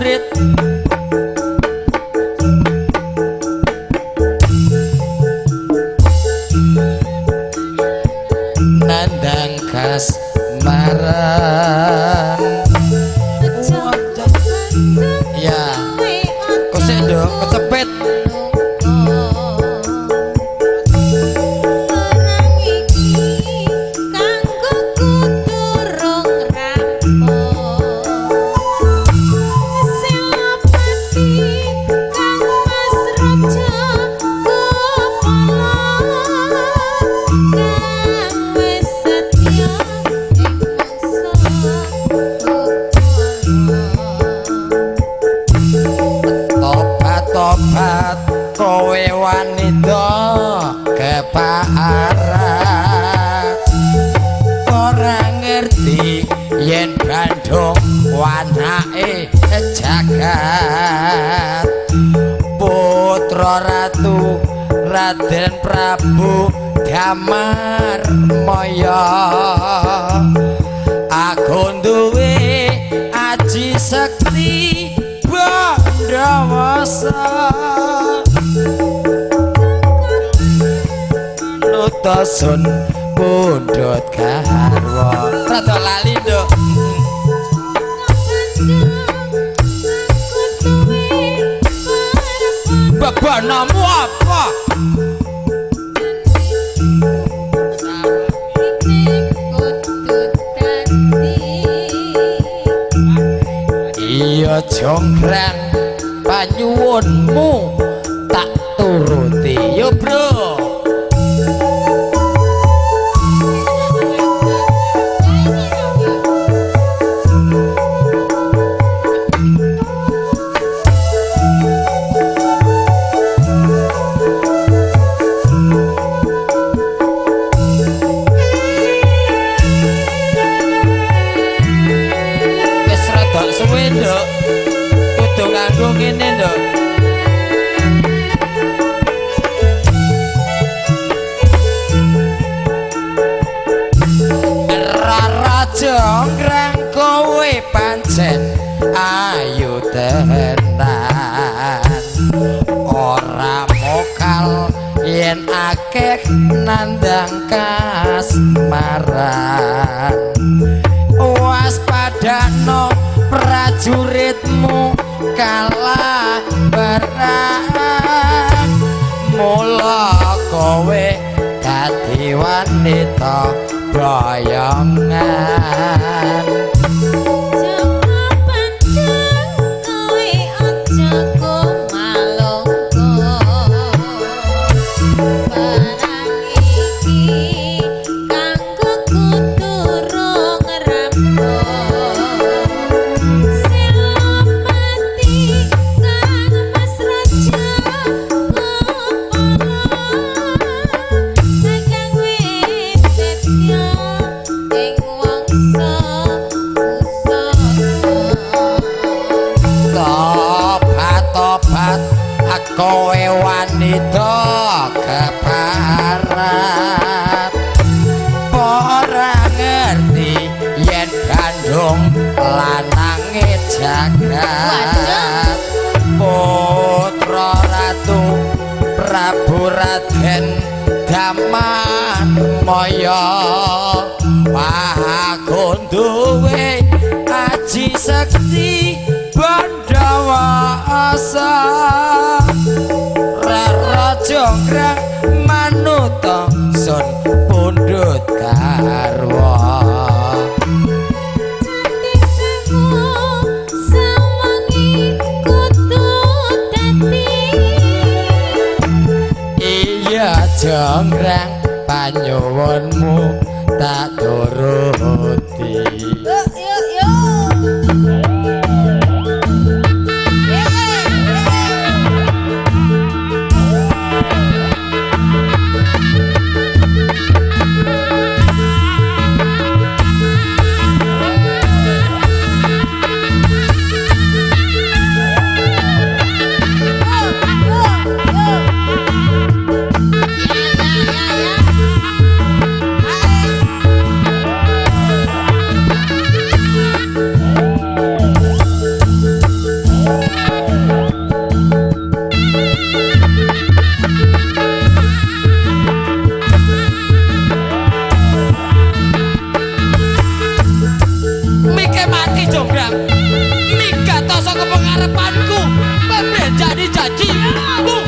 prajurit. Nandang kasmaran. Ya, kosek dong, kecepet. Tobat kowe wanita keparat, ora ngerti yen Bandung wanake jagat. Putra Ratu Raden Prabu Damar Maya, aku duwe aji sekti Bandawasa. Nutasun pundhut garwa. Rada lali nduk. Bebanamu apa? Iya jonggrang panyuwunmu tak turuti. Yo bro. Wis rada suwe nduk. Kudu nganggo ngene nduk. Rara jonggrang kowe pancen ayu tenan, ora mokal yen akeh nandang kasmaran. Waspadano prajuritmu kalah perang, mula kowe dadi wanita boyongan. Kowe wanita keparat, ora ngerti yen Bandung lanange jagat. Putra Ratu Prabu Raden Damar Maya, aku duwe aji sekti Bandawasa. Rara jonggrang manuta sun pundhut garwa. Iya jonggrang panyuwunmu tak turuti. Yo yo. Harapanku, jadi janjimu.